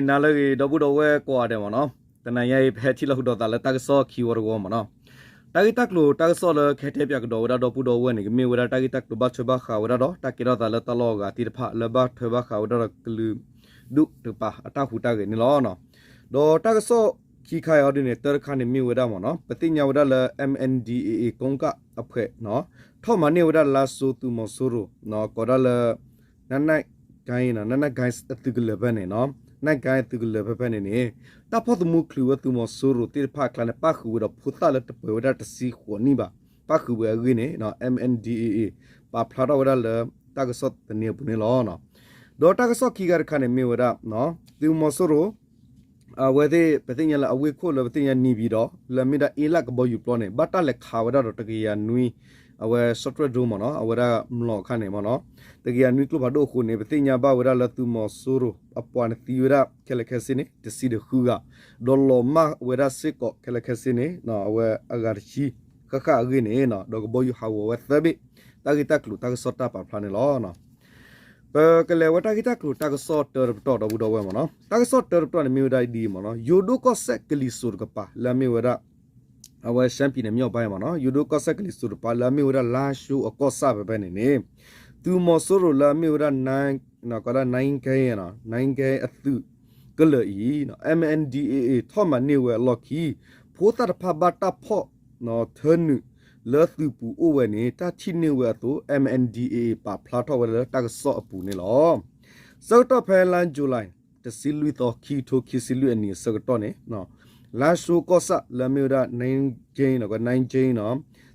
နၤလၢအဂ့ၤ ဒီပုၢ်ဒီဝဲၢ်ကိးဂၤဒဲးမ့ၢ်နီၤ, တနၤညါအံၤ ပဟဲထံၣ်လိာ်ကဒီးသးလၢတၢ်ကစီၣ်ခံဝီတဝီမ့ၢ်နီၤ. တၢ်ဂ့ၢ်တၢ်ကျိၤတၢ်ကစီၣ်လၢကဟဲတဲပၠးကဒီးဝဲဒၣ်ဒီပုၢ်ဒီဝဲၢ်န့ၣ် ကမ့ၢ်ဝဲဒၣ်တၢ်ဂ့ၢ်တၢ်ကျိၤဘၣ်ထွဲဘၣ်ဃးဝဲဒၣ်ဒီး တၢ်ကဲထီၣ်သးလၢတၢ်လီၢ်အဂၤသ့ၣ်တဖၣ် လၢဘၣ်ထွဲဘၣ်ဃးဝဲဒၣ်ဒီးကလုာ်ဒူၣ်တကပၤအတၢ်ဟူးတၢ်ဂဲၤန့ၣ်လီၤ. ဒီးတၢ်ကစီၣ်ခံခါအံၤအီၤဒ်န့ၣ် တၢတခါန့ၣ်မ့ၢ်ဝဲဒၣ်မ့ၢ်နီၤ, ပသ့ၣ်ညါဝဲဒၣ်လၢ M N D A A ကိကၣ်အဖှဲးနီၤ, ထီၣ်မၤန့ၢ်ဝဲဒၣ်လါၡိသုးမီၤစိရိၤ ကိးဒၣ်လၢ နနၢ်ကဲ နနၢ်ကဲသုးကလၢၤဖဲန့ၣ်နီၤ, နနၢ်ကဲသုးကလၢၤဖဲဖဲန့ၣ်န့ၣ် တၢ်ဖီၣ်သမူချုးဝဲသုးမီၤစိရိၤသ့ၣ်တဖၣ်အကျါန့ၣ် ပၣ်ဃုာ်ဝဲဒီးဖိသၣ်လၢတပှဲၤဝဲဒၣ်တဆံဃိးနံၣ်ဘၣ်. ပၣ်ဃုာ်ဝဲအဂ့ၢ်န့ၣ် M N D A A ပာ်ဖျါထီၣ်ဝဲဒၣ်လၢတၢ်ကစီၣ်သန့အပူၤန့ၣ်လီၤ. ဒီးတၢ်ကစီၣ်ခံခါတခါန့ၣ်မ့ၢ်ဝဲဒၣ် သုးမီၤစိရိၤ အဝဲသ့ၣ် ပသ့ၣ်ညါလၢအဝ့ၢ်ခိၣ်လၢပသ့ၣ်ညါ နေပြည်တော် လၢအမ့ၢ်ဒၣ်အ့လးကဘီယူၤပျီန့ၣ် ဘၣ်တၢ်လဲၤခးဝဲဒၣ်ဒီးတကယၤနွံ အဝဲ စီးတြဲၣ်ဒိမ့ၢ်နီၤ, အဝဲဒၣ်မျိာ်အခါန့ၣ်မ့ၢ်နီၤ, တကယၤနွံကျိဖးဒိၣ်အဃိန့ၣ် ပသ့ၣ်ညါဘၣ်ဝဲဒၣ်လၢသုးမီၤစိရိၤအပှၤန့ၣ်သံဝဲဒၣ်ခဲလၢာ်ခဲဆ့န့ၣ် တဆံဒီးဃုဂၤ, ဒီးလီၤမၢ်ဝဲဒၣ်စ့ၢ်ကီးခဲလၢာ်ခဲဆ့န့ၣ် အဝဲအဂၤတဆံဃၣ်ဃၣ်အဂ့ၢ်န့ၣ် ဒီးကဘီယူၤဟးဂီၤဝဲသၢဘ့ၣ်, တၢ်ဂ့ၢ်တၢ်ကျိၤတၢ်ကစီၣ်တၢ်ပာ်ဖျါန့ၣ်လီၤ. ပကလဲၤဝဲတၢ်ဂ့ၢ်တၢ်ကျိၤတၢ်ကစီၣ်တၢတပတီၢ်ဒီပုၢ်ဒီဝဲၢ်မ့ၢ်နီၤ, တၢ်ကစီၣ်တၢတပတီၢ်န့ၣ်မ့ၢ်ဝဲဒၣ်ဒ်အံၤမ့ၢ်နီၤ, ယိၤဒိၣ်ကီၢ်စဲၣ်ကလံၤစိးတကပၤ လၢအမ့ၢ်ဝဲဒၣ် အဝဲရှမ်းပြည်နယ်မြောက်ပိုင်းမ့ၢ်နီၤ, ယိၤဒိၣ်ကီၢ်စဲၣ်ကလံၤစိးတကပၤ လၢအမ့ၢ်ဝဲဒၣ်လါၡိအကီၢ်ဆၣ်ဖဲဖဲန့ၣ်န့ၣ် သုးမီၤစိရိၤလၢအမ့ၢ်ဝဲဒၣ် ကိးဒၣ် နၢကဲ နၢကဲအသုးကလၢၤအံၤ M N D A A ထီၣ်မၤန့ၢ်ဝဲအလီၢ်ခံ ဖိသၣ်တဖၣ်ဘၣ်တၢ်ဖီၣ်ထၢနုာ်လၢသုးပူၤအိၣ်ဝဲန့ၣ် တၢ်ထံၣ်န့ၢ်ဝဲအသိး M N D A A ပာ်ဖျါထီၣ်ဝဲလၢတၢ်ကစီၣ်အပူၤန့ၣ်လီၤ. ဆၢကတီၢ်ဖဲလါယူၤလံ တဆံလွံၢ်သီ ခံကထိခံဆံလွံၢ်အနံၤအဆၢကတီၢ်န့ၣ် လါၡိကီၢ်ဆၣ်လၢအမ့ၢ်ဝဲဒၣ် နၢကဲ နၢကဲ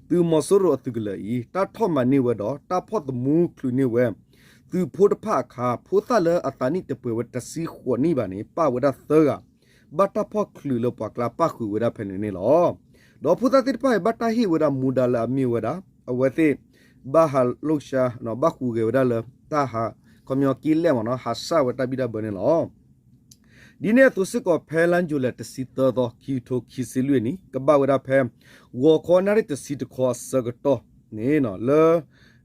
သုးမီၤစိရိၤအသုးကလၢၤအံၤ တၢ်ထီၣ်မၤန့ၢ်ဝဲဒီး တၢ်ဖီၣ်သမူချုးန့ၢ်ဝဲ သုးဖိတဖၣ်အခါ ဖိသၣ်လၢအသးနံၣ်တပှဲၤဝဲတဆံဃိးနံၣ်ဘၣ်န့ၣ် ပၣ်ဝဲဒၣ်သၢဂၤ, ဘၣ်တၢ်ဖီၣ်ချုးလၢပှၤကျါပၣ်ဃုာ်ဝဲဒၣ်ဖဲန့ၣ်န့ၣ်လီၤ. ဒီးဖိသၣ်သ့ၣ်တဖၣ်အံၤ ဘၣ်တၢ်ဟ့ၣ်ဝဲဒၣ်မူဒါလၢအမ့ၢ်ဝဲဒၣ် အဝဲသ့ၣ် ဘၣ်ဟးလိာ်ဆါ ဘၣ်ဟူးဂဲၤဝဲဒၣ်လၢတၢ်ဟး ခီပညီက့လဲၣ်မ့ၢ်နီၤ ဟးဆှဲးဝဲတၢ်ဘံၣ်တၢ်ဘၢန့ၣ်လီၤ. ဒ်န့ၣ်အသိးစ့ၢ်ကီး ဖဲလါယူၤလံ တဆံသၢသီ ခံကထိခံဆံလွံၢ်အနံၤ ကဘၣ်ဝဲဒၣ်ဖဲ ဂီၤခီနၣ်ရံၣ်တဆံတခီအဆၢကတီၢ်န့ၣ် လၢ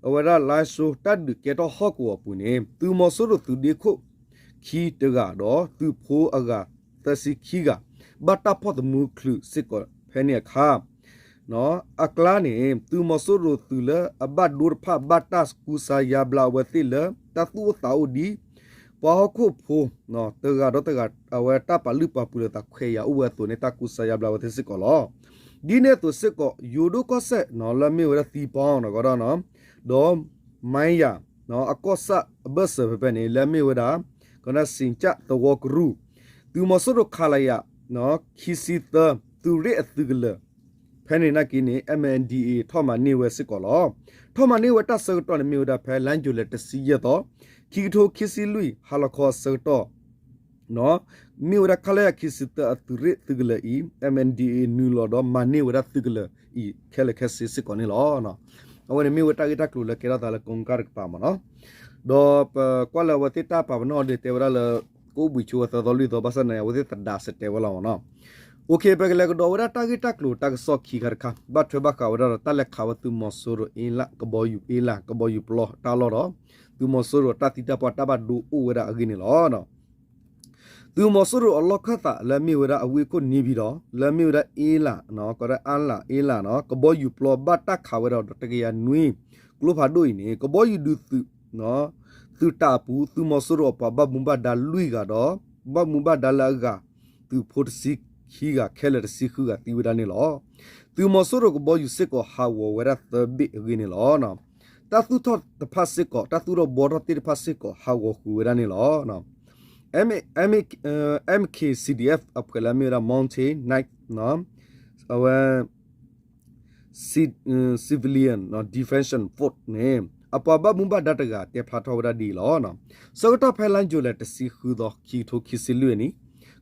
အဝဲဒၣ်လါၡိတၢ်ဒုးကဲထီၣ်ဟီၣ်ကဝီၤအပူၤန့ၣ် သုးမီၤစိရိၤသုးဒ့ခိၣ်ခံတဂၤဒီး သုးဖိအဂၤသၢဆံခံဂၤ ဘၣ်တၢ်ဖီၣ်သမူချုးစ့ၢ်ကီးဖဲန့ၣ်အခါ အကျါန့ၣ် သုးမီၤစိရိၤသုးလၢအဘၣ်ဒိတဖၣ် ဘၣ်တၢ်ကူစါယါဘျါအဝဲသ့ၣ်လၢ တၢ်သူၣ်အိၣ်သးအိၣ်ဒ် ပှၤဟီၣ်ခိၣ်ဖိ တဂၤဒီးတဂၤ အဝဲတၢ်ပာ်လုၢ်ပာ်ပှ့ၤလိာ်သးခွဲးယာ်အိၣ်ဝဲအသိးန့ၣ် တၢ်ကူစါယါဘျါဝဲသ့ၣ်စ့ၢ်ကီးလီၤ. ဒ်န့ၣ်အသိးစ့ၢ်ကီး ယိၤဒိၣ်ကီၢ်စဲၣ် လၢအမ့ၢ်ဝဲဒၣ်သံပီ ဒီး မါယၤ အကီၢ်ဆၣ်အဘၢၣ်စၢၤဖဲဖဲန့ၣ် လၢအမ့ၢ်ဝဲဒၣ် ကနၣ်စံၣ်ကၠၣ်သဝီကရူၢ် သုးမီၤစိရိၤ ခလရ ခံဆံသၢ သုးရ့ၣ်အသုးကလၢၤ ဖဲန့ၣ်နာ်က့န့ၣ် M N D A A ထီၣ်မၤန့ၢ်ဝဲစ့ၢ်ကီးလီၤ. ထီၣ်မၤန့ၢ်ဝဲတၢ်ဆၢကတီၢ်န့ၣ် မ့ၢ်ဝဲဒၣ်ဖဲလါယူၤလံ တဆံယဲၢ်သီ ခံကထိခံဆံလွံၢ် ဟါလီၤခီအဆၢကတီၢ် မ့ၢ်ဝဲဒၣ် ခလရ ခံဆံသၢ အသုးရ့ၣ်သုးကလၢၤအံၤ M N D A A နုာ်လီၤဒီးမၤန့ၢ်ဝဲဒၣ်သုးကလၢၤအံၤ ခဲလၢာ်ခဲဆ့စ့ၢ်ကီးန့ၣ်လီၤ. အဝဲန့ၣ်မ့ၢ်ဝဲတၢ်ဂ့ၢ်တၢ်ကျိၤလၢကဲထီၣ်သးလၢကိကၣ်တကပၤမ့ၢ်နီၤ. ဒီးပကွၢ်လၢအဝဲသ့ၣ်တၢ်ပာ်ပနီၣ်ဒ်တဲဝဲဒၣ်လၢ ကအိၣ်ဘှံးဆိဝဲသၢသီလွံၢ်သီ ဘၣ်ဆၣ်န့ၣ် အဝဲသ့ၣ်သဒါစတဲဝဲလီၤမ့ၢ်နီၤ. ပကလဲၤကဒီးဝဲဒၣ်တၢ်ဂ့ၢ်တၢ်ကျိၤတၢ်ကစီၣ်ခံခါတခါ ဘၣ်ထွဲဘၣ်ဃးဝဲဒၣ်ဒီးတၢ်လဲၤခးဝဲသုးမီၤစိရိၤအ့လး ကဘီယူၤအ့လး ကဘီယူၤပျီတၢ်လီၢ်ဒီး သုးမီၤစိရိၤတၢ်သံတၢ်ပှၢ်တၢ်ဘၣ်ဒိအိၣ်ဝဲဒၣ်အဂ့ၢ်န့ၣ်လီၤ. သုးမီၤစိရိၤအလီၢ်ခၢၣ်သးလၢအမ့ၢ်ဝဲဒၣ်အဝ့ၢ်ခိၣ်န့ၣ်ပၠံၤဒီး လၢအမ့ၢ်ဝဲဒၣ်အ့လး ကီးဒၣ်အ့လး အ့လး ကဘီယူၤပျီဘၣ်တၢ်ခးဝဲဒၣ်ဒီးတကယၤနွံ ကျိဖးဒိၣ်အံၤန့ၣ် ကဘီယူၤဒုးသုး သုးတၢ်အပူၤ သုးမီၤစိရိၤအပှၤဘၣ်မူဘၣ်ဒါလွံၢ်ဂၤဒီး ဘၣ်မူဘၣ်ဒါလၢအဂၤ သုးဖိတဆံခံဂၤ ခဲလၢာ်တဆံဃုဂၤသံဝဲဒၣ်န့ၣ်လီၤ. သုးမီၤစိရိၤကဘီယူၤစ့ၢ်ကီးဟးဂီၤဝဲဒၣ်သၢဘ့ၣ်အဂ့ၢ်န့ၣ်လီၤ. တၢ်သူၣ်ထီၣ်တဖၣ်စ့ၢ်ကီး တၢ်သူၣ်ထီၣ်ဘှီထီၣ်သ့ၣ်တဖၣ်စ့ၢ်ကီးဟးဂီၤဃုာ်ဝဲဒၣ်န့ၣ်လီၤ. M K C D F အဖှဲးလၢအမ့ၢ်ဝဲဒၣ် Mountain Knight အဝဲ Civilian Defense Force န့ၣ် အပှၤဘၣ်မူဘၣ်ဒါတဂၤတဲဖျါထီၣ်ဝဲဒၣ်ဒ်အံၤလီၤ. ဆၢကတီၢ်ဖဲလါယူၤလံ တဆံဃုသီ ခံကထိခံဆံလွံၢ်အနံၤ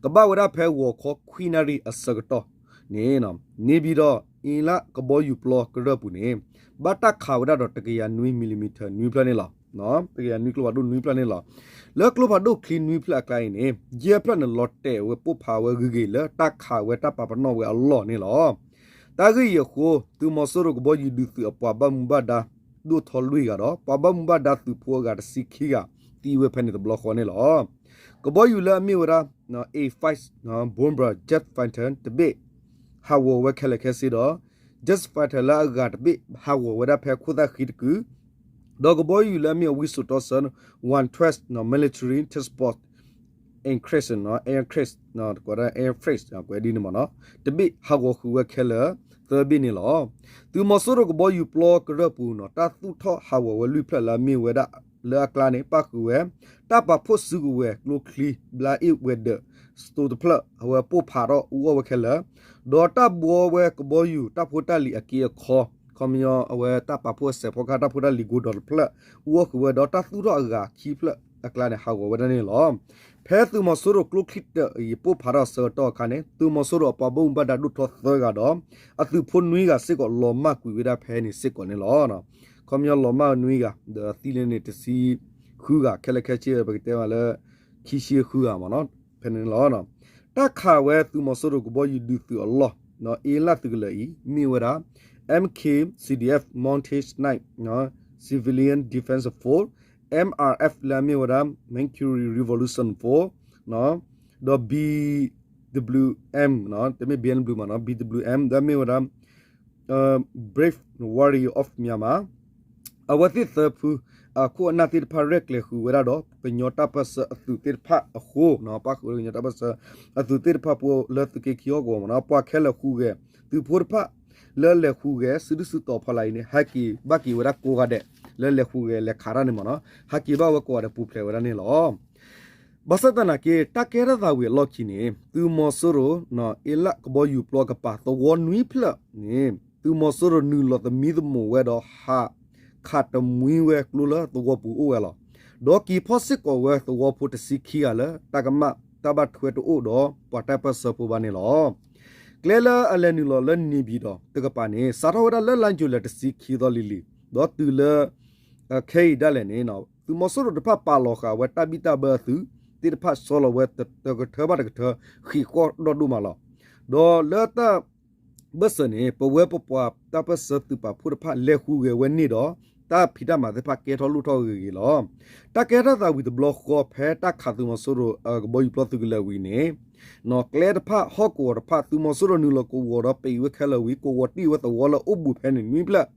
ကဘၣ်ဝဲဒၣ်ဖဲဂီၤခီခွံနၣ်ရံၣ်အဆၢကတီၢ်န့ၣ် န့ၣ်ပၠံၤဒီး အ့လးကဘီယူၤပျီကရၢၢ်ပူၤန့ၣ် ဘၣ်တၢ်ခးဝဲဒၣ်ဒီးတကယၤနွံ millimeter နွံဖျၢၣ်န့ၣ်လီၤ. တကယၤနွံကျိဖးဒိၣ်နွံဖျၢၣ်န့ၣ်လီၤ. လၢကျိဖးဒိၣ်ချံနွံဖျၢၣ်အကျါအံၤန့ၣ် ယဲၢ်ဖျၢၣ်န့ၣ်လီၤတဲာ်ဝဲပိၢ်ဖးဝဲဂ့ၤဂ့ၤလၢတၢ်ခးဝဲတၢ်ပာ်ပနီၣ်ဝဲအလီၢ်န့ၣ်လီၤ. တၢ်ဂ့ၢ်အံၤအဃိ သုးမီၤစိရိၤကဘီယူၤဒုးသုးအပှၤဘၣ်မူဘၣ်ဒါဒိၣ်ထီလွံၢ်ဂၤဒီး ပှၤဘၣ်မူဘၣ်ဒါသုးဖိအဂၤတဆံခံဂၤ သံဝဲဖဲန့ၣ်တဘျီဃီန့ၣ်လီၤ. ကဘီယူၤလၢအမ့ၢ်ဝဲဒၣ် A five bomber jet fighter တဘ့ၣ် ဟးဂီၤဝဲခဲလၢာ်ခဲဆ့ဒီး jet fighter လၢအဂၤတဘ့ၣ် ဟးဂီၤဝဲဒၣ်ဖဲခိၣ်သၣ်ဃံတကုာ် ဒီးကဘီယူၤလၢအမ့ၢ်အဝံစိာ်တီဆၢ One Twelve military transport aircraft, aircraft, aircraft ကွဲးဒ်န့ၣ်မ့ၢ်နီၤ တဘ့ၣ်ဟးဂီၤဃုာ်ဝဲခဲလၢာ်သၢဘ့ၣ်န့ၣ်လီၤ. သုးမီၤစိရိၤကဘီယူၤပျီကရၢၢ်ပူၤနီၤ တၢ်သူၣ်ထီၣ်ဟးဂီၤဝဲလွံၢ်ဖျၢၣ်လၢအမ့ၢ်ဝဲဒၣ်လၢအကျါန့ၣ် ပၣ်ဃုာ်ဝဲ တၢ်ပာ်ဖှိၣ်စုကဝဲၤကျိချံ ဘျါအ့ၣ်ဝဲၤဒၢး စတိတဖျၢၣ် အဝဲပိၢ်ဖးထီၣ်အူအီၣ်ဝဲခဲလၢာ် ဒီးတၢ်ဘှီဝဲကဘီယူၤတၢ်ဖိတၢ်လံၤအက့အခီ ခီပညီအဝဲတၢ်ပာ်ဖှိၣ်အစဲးဖီကဟၣ်တၢ်ဖိတၢ်လံၤကိးဒီးတဖျၢၣ် အူအီၣ်ဃုာ်ဝဲဒီးတၢ်သူၣ်ထီၣ်အဂၤခံဖျၢၣ်အကျါန့ၣ် ဟးဂီၤဝဲဒၣ်န့ၣ်လီၤ. ဖဲသုးမီၤစိရိၤကျိချံတၢၣ်အံၤပိၢ်ဖးထီၣ်အဆၢကတီၢ်အခါန့ၣ် သုးမီၤစိရိၤအပှၤဘၣ်မူဘၣ်ဒါဒိၣ်ထီၣ်သၢဂၤဒီး အသုးဖိနွံဂၤစ့ၢ်ကီးလီၤမၢ်ကွံာ်ဝဲဒၣ်ဖဲန့ၣ်စ့ၢ်ကီးန့ၣ်လီၤ. ခီပညီလီၤမၢ်နွံဂၤ ဒီးသံလၢန့ၣ် တဆံဃုဂၤ ခဲလၢာ်ခဲဆ့ ပကတဲမးလၢ ခံဆံဃုဂၤမ့ၢ်နီၤ ဖဲန့ၣ်လီၤ. တၢ်ခးဝဲသုးမီၤစိရိၤကဘီယူၤဒုးသုးအလီၢ် အ့လၣ်သုးကလၢၤအံၤ မ့ၢ်ဝဲဒၣ် M K C D F Mountain Knight Civilian Defense Force, M R F လၢအမ့ၢ်ဝဲဒၣ် Mercury Revolution Force ဒီး B W M တမ့ၢ် B N W မ့ၢ်နီၤ B W M လၢအမ့ၢ်ဝဲဒၣ် Brave Warrior of Myanmar အဝဲသ့ၣ်သၢဖု အခိၣ်အနၢ်သ့ၣ်တဖၣ် ရဲၣ်ကျဲၤဃုာ်ဝဲဒၣ်ဒီး ကညီတၢ်ပၢၢ်ဆၢအသုးသ့ၣ်တဖၣ်အဃိ ပၣ်ဃုာ်ဝဲကညီတၢ်ပၢၢ်ဆၢအသုးသ့ၣ်တဖၣ်ဖိလၢသုးက့ခံဟီၣ်ကဝီၤမ့ၢ်နီၤ ပှၤခဲလၢာ်ဟူးဂဲၤ သုးဖိတဖၣ် လၢလဲၤဟူးဂဲၤ စုဒုၣ်စုတီၤဖီလာ်အံၤန့ၣ် ဟဲက့ၤဘၣ်က့ၤဝဲဒၣ်ကိးဂၤဒဲး လၢလဲၤဟူးဂဲၤလဲၤခးတၢ်န့ၣ်မ့ၢ်နီၤ ဟဲက့ၤဘၣ်ဝဲကိးဂၤဒဲးပူၤဖျဲးဝဲဒၣ်န့ၣ်လီၤ. ဘၣ်ဆၣ်သနာ်က့ တၢ်ကဲထီၣ်သးဝံၤအလီၢ်ခံန့ၣ် သုးမီၤစိရိၤ အ့လၣ်ကဘီယူၤပျီကပၤသဝီနွံဖျၢၣ်န့ၣ် သုးမီၤစိရိၤနုာ်လီၤသမံသမိးဝဲဒီးဟးခးတမှံဝဲကျိလၢသဝီပူၤအိၣ်ဝဲလီၤ. ဒီးက့ၤဖီၣ်စ့ၢ်ကီးဝဲသဝီဖိတဆံခံဂၤလၢတၢ်ကမၣ်တၢ်ဘၣ်ထွဲတအိၣ်ဒီးပှၤတၢ်ပၢၢ်ဆၢဖိဘၣ်န့ၣ်လီၤ. ကျဲလၢအလဲၤနုာ်လီၤလၢန့ၣ်ပၠံၤဒီးတကပၤန့ၣ် စးထီၣ်ဝဲဒၣ်လၢလါယူၤလံတဆံခံသီလံၤလံၤ ဒီးတုၤလၢ ခဲအံၤဒၣ်လဲာ်န့ၣ် သုးမီၤစိရိၤတဖၣ်ပာ်လီၤဃာ်ဝဲတၢ်ဘံၣ်တၢ်ဘၢအသုးသ့ၣ်တဖၣ်ဆီလီၤဝဲတကထၢဘၣ်တကထၢ ဃံးဃီၣ်ဒီဒိၣ်မးလီၤ. ဒီးလၢတၢ်ဘၢၣ်စၢၤန့ၣ် ပဝဲပပှၤတၢ်ပၢၢ်ဆၢသုးပာ်ဖှိၣ်တဖၣ်လဲၤဟူးဂဲၤဝဲန့ၣ်ဒီး တၢ်ဖံးတၢ်မၤသ့ၣ်တဖၣ်ကဲထီၣ်လိၣ်ထီၣ်ဂ့ၤဂ့ၤလီၤ. တၢ်ကဲထီၣ်သးဝံၤတဘျီဃီဖဲတၢ်ခးသုးမီၤစိရိၤကဘီယူၤပျီသုးကလၢၤဝံၤန့ၣ် ကျဲတဖၣ်ဟီၣ်ကဝီၤတဖၣ် သုးမီၤစိရိၤနုာ်လီၤကဝီၤဒီးပံးဝဲခဲလၢာ်ဝံၤ ကဝီၤတံၢ်ဝဲသဝီလၢအိၣ်ဘူးဖဲန့ၣ်နွံဖျၢၣ်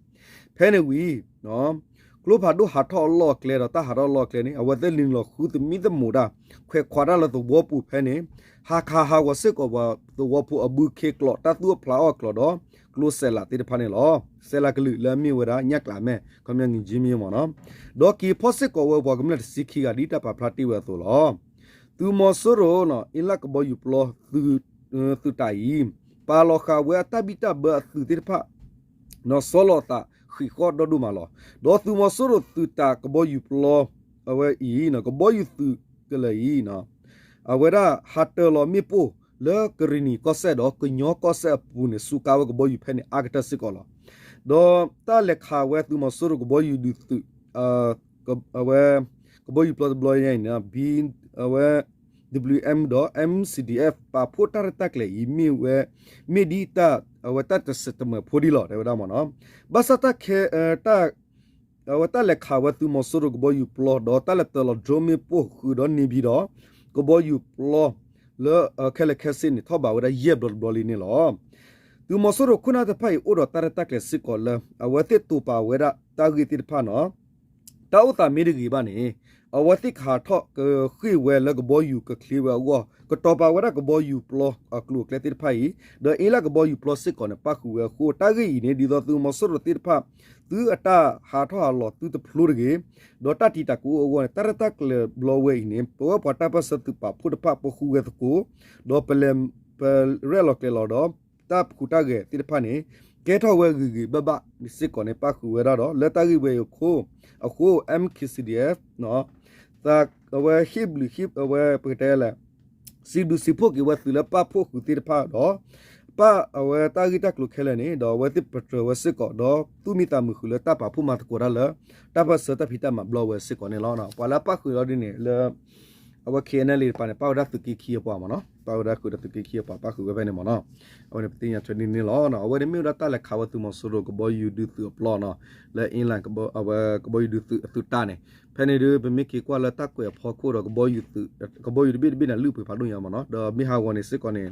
ဖဲန့ၣ်ဝံၤ ကျိဖးဒိၣ်ဟးထီၣ်အလီၢ်အကျဲဒီးတၢ်ဟးထီၣ်အလီၢ်အကျဲန့ၣ် အဝဲသ့ၣ်နုာ်လီၤဃုသမံသမိးတၢ် ခွဲးခွးတၢ်လၢသဝီပူၤဖဲန့ၣ် ဟးခးဟးဂီၤစ့ၢ်ကီးပှၤသဝီဖိအဘုခ့ကျိး တၢ်သူၣ်အိၣ်ဖျးအီၣ်ကျိးဒီး ကျိစဲးလးသ့ၣ်တဖၣ်န့ၣ်လီၤ. စဲးလးကလုာ်လၢအမ့ၢ်ဝဲဒၣ် ညၣ်ကျးမဲၣ် ခီပညီ ငံၢ်ကၠံမ့ၢ်မ့ၢ်နီၤ ဒီးက့ၤဖီၣ်စ့ၢ်ကီးဝဲပှၤကမျၢၢ်တဆံခံဂၤဒ်တၢ်ပာ်ဖျါတ့ၢ်ဝဲအသိးလီၤ. သုးမီၤစိရိၤ အ့လၣ်ကဘီယူၤပျီ သုးတၢ်အံၤ ပာ်လီၤဃာ်ဝဲအတၢ်ဘံၣ်တၢ်ဘၢအသုးသ့ၣ်တဖၣ် ဒီးဆီလီၤအသးဃံးဃီၣ်ဒီဒိၣ်မးလီၤ. ဒီးသုးမီၤစိရိၤသုးတၢ်ကဘီယူၤပျီ အဝဲအံၤ ကဘီယူၤသုးကလၢၤအံၤ အဝဲဒၣ်ဟးတၢၤလီၤမ့ၣ်ပိၢ်လၢကရံၣ်နံၣ်ကီၢ်စဲၣ်ဒီးကညီကီၢ်စဲၣ်အပူၤန့ၣ် စူးကါဝဲကဘီယူၤဖဲန့ၣ်အါကတၢၢ်စ့ၢ်ကီးလီၤ. ဒီးတၢ်လဲၤခးဝဲသုးမီၤစိရိၤကဘီယူၤဒုးသုး အဝဲ ကဘီယူၤပျီတဘျီညါအံၤန့ၣ် အဝဲ W M ဒီး M C D F ပာ်ဖှိၣ်တၢ်ရဲၣ်တၢ်ကျဲၤအံၤ မ့ၢ်ဝဲ မ့ၢ်ဒ်တၢ် အဝဲတၢ်တစဲးတမှဲၤဖိဒ်လီၤ တဲဝဲဒၣ်မ့ၢ်နီၤ. ဘၣ်ဆၣ်တၢ်ခဲ တၢ် အဝဲတၢ်လဲၤခးဝဲသုးမီၤစိရိၤကဘီယူၤပျီ ဒီးတၢ်လဲၤတၢၤလီၤ drone မ့ၣ်ပိၢ်ဃုာ်ဒီးန့ၣ်ပၠံၤဒီး ကဘီယူၤပျီ လၢခဲလၢာ်ခဲဆ့န့ၣ် ထီၣ်ဘးဝဲဒၣ်ယဲၢ်ဘျီတဘျီလံန့ၣ်လီၤ. သုးမီၤစိရိၤခိၣ်နၢ်တဖၣ်အံၤ အိၣ်ဒီးတၢ်ရဲၣ်တၢ်ကျဲၤစ့ၢ်ကီးလၢ အဝဲသ့ၣ်တိာ်ပာ်ဝဲဒၣ်တၢ်ဂ့ၢ်သ့ၣ်တဖၣ်နီၤ တၢ်အိၣ်သးမ့ၢ်တဂ့ၤဘၣ်န့ၣ် အဝဲသ့ၣ်ကဟးထီၣ်ကဃ့ၢ်ဝဲလၢကဘီယူၤကချ့ဝဲအဂီၢ် ကတီၤပာ်ဝဲဒၣ်ကဘီယူၤပျီအကျိၤအကျဲသ့ၣ်တဖၣ်အံၤ ဒီးအ့လၣ်ကဘီယူၤပျီစ့ၢ်ကီးန့ၣ် ပၣ်ဃုာ်ဝဲအဃိ တၢ်ဂ့ၢ်အံၤန့ၣ် ဒ်သိးသုးမီၤစိရိၤသ့ၣ်တဖၣ် သုအတၢ်ဟးထီၣ်ဟးလီၤသုတဖျိတဂ့ၤ ဒီးတၢ်တံာ်တာ်ကအိၣ်အဂီၢ်န့ၣ် တၢ်ရဲၣ်တၢ်ကျဲၤဘျီဝဲအံၤန့ၣ် ပဝဲပှၤတၢ်ပၢၢ်ဆၢသုးပာ်ဖှိၣ်တဖၣ် ပဃုာ်ဝဲသကိး ဒီးပလဲၤ ပရဲၣ်လီၤကျဲၤလီၤဒီး တၢ်ပူၤတၢ်ဂဲၤသ့ၣ်တဖၣ်န့ၣ် ကဲထီၣ်ဝဲဂ့ၤဂ့ၤဘၣ်ဘၣ်စ့ၢ်ကီးန့ၣ် ပၣ်ဃုာ်ဝဲဒၣ်ဒီး လၢတၢ်ဂ့ၢ်ဝဲအံၤအဃိ အဃိ M K C D F အဝဲဟ့ၣ်ဘျုးဟ့ၣ် အဝဲပကတဲလဲၣ် စံးဘျုးစံးဖှိၣ်က့ၤဝဲသုးလၢပၣ်ဖှိၣ်ဃုာ်သ့ၣ်တဖၣ်ဒီး ပၣ်အဝဲတၢ်ဂ့ၢ်တၢ်ကျိၤခဲလၢာ်န့ၣ် ဒီးအဝဲသ့ၣ်ပတြၢၤဝဲစ့ၢ်ကီး ဒီးသူၣ်မံသးမုာ်ဃုာ်လၢတၢ်ပာ်ဖှိၣ်မၤသကိးတၢ်လၢ တၢ်ပၢၢ်ဆၢတၢ်ဖံးတၢ်မၤဘျီဝဲစ့ၢ်ကီးန့ၣ်လီၤ. ပှၤလၢအပၣ်ဃုာ်လီၤဒ်န့ၣ်လၢ အဝဲ K N L A တပၤန့ၣ် ပၣ်ဝဲဒၣ်သုးက့ခံအပှၤမ့ၢ်နီၤ, ပၣ်ဝဲဒၣ်ဃုာ်ဒီးသုးက့ခံအပှၤ ပၣ်ဃုာ်ဝဲဖဲန့ၣ်မ့ၢ်နီၤ. အဝဲန့ၣ်ပသ့ၣ်ညါထွဲန့ၣ်န့ၣ်လီၤ. အဝဲန့ၣ်မ့ၢ်ဝဲဒၣ်တၢ်လဲၤခးဝဲသုးမီၤစိရိၤကဘီယူၤဒုးသုးအပျီနီၤ, လၢ England အဝဲကဘီယူၤဒုးသုးအသုးတၢ်န့ၣ်, ဖဲန့ၣ်ဒုး ပမ့ၢ်က့ၤကွၢ်လၢတၢ်ကွဲးအဖီခိၣ်ဒီး ကဘီယူၤတဘ့ၣ်တဘ့ၣ်န့ၣ် လုၢ်ပှ့ၤဖးဒိၣ်ညါမ့ၢ်နီၤ. ဒီးမ့ၢ်ဟးဂီၤန့ၣ်စ့ၢ်ကီးန့ၣ်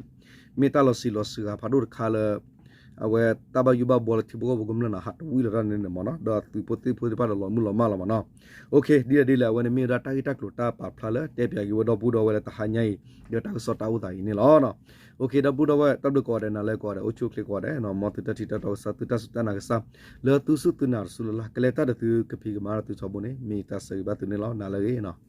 မ့ၢ်တၢ်လီၤဆံးလီၤစှၤဖးဒိၣ်တခါလၢ အဝဲတၢ်ဘၣ်ယိၣ်ဘၣ်ဘှီလၢထံဖိကီၢ်ဖိကမျၢၢ်န့ၣ် ဟးတဝံၣ်လီၤတၢ်န့ၣ်မ့ၢ်နီၤ, ဒီးသုးဖိသ့ၣ်ဖိသ့ၣ်တဖၣ်ဒီးလီၤမုၢ်လီၤမၢ်လီၤမ့ၢ်နီၤ. ဒ်လဲၣ်ဒ်လဲၣ် အဝဲန့ၣ်မ့ၢ်ဝဲဒၣ်တၢ်ဂ့ၢ်တၢ်ကျိၤတၢ်ပာ်ဖျါလၢတဲပၠးက့ၤဝဲဒီပုၢ်ဒီဝဲၢ်လၢတဟါညါအံၤ ဒီးတၢ်ကစီၣ်တၢ်အိၣ်သးအံၤန့ၣ်လီၤ. ဒီပုၢ်ဒီဝဲၢ် တၢ်ဘျုးကိးဂၤဒဲး နၤလၢကိးဂၤဒဲး အိၣ်ဆူၣ်အိၣ်ချ့ကိးဂၤဒဲး, မ်သုတၢ်ထံၣ်တၢ်တီကစၢ် သုတၢ်စူၢ်တၢ်နာ်ကစၢ် လၢသုစူၢ်သုနာ်တစူၢ်လၢ်လၢ် ကလဲၤတၢ်ဒီးသုကဖံးကမၤဒီးသုထီဘိန့ၣ် မ့ၢ်တၢ်ဆၢဂ့ၤဘၣ်သုန့ၣ်လီၤ. နၤလၢအဂ့ၤနီၤ.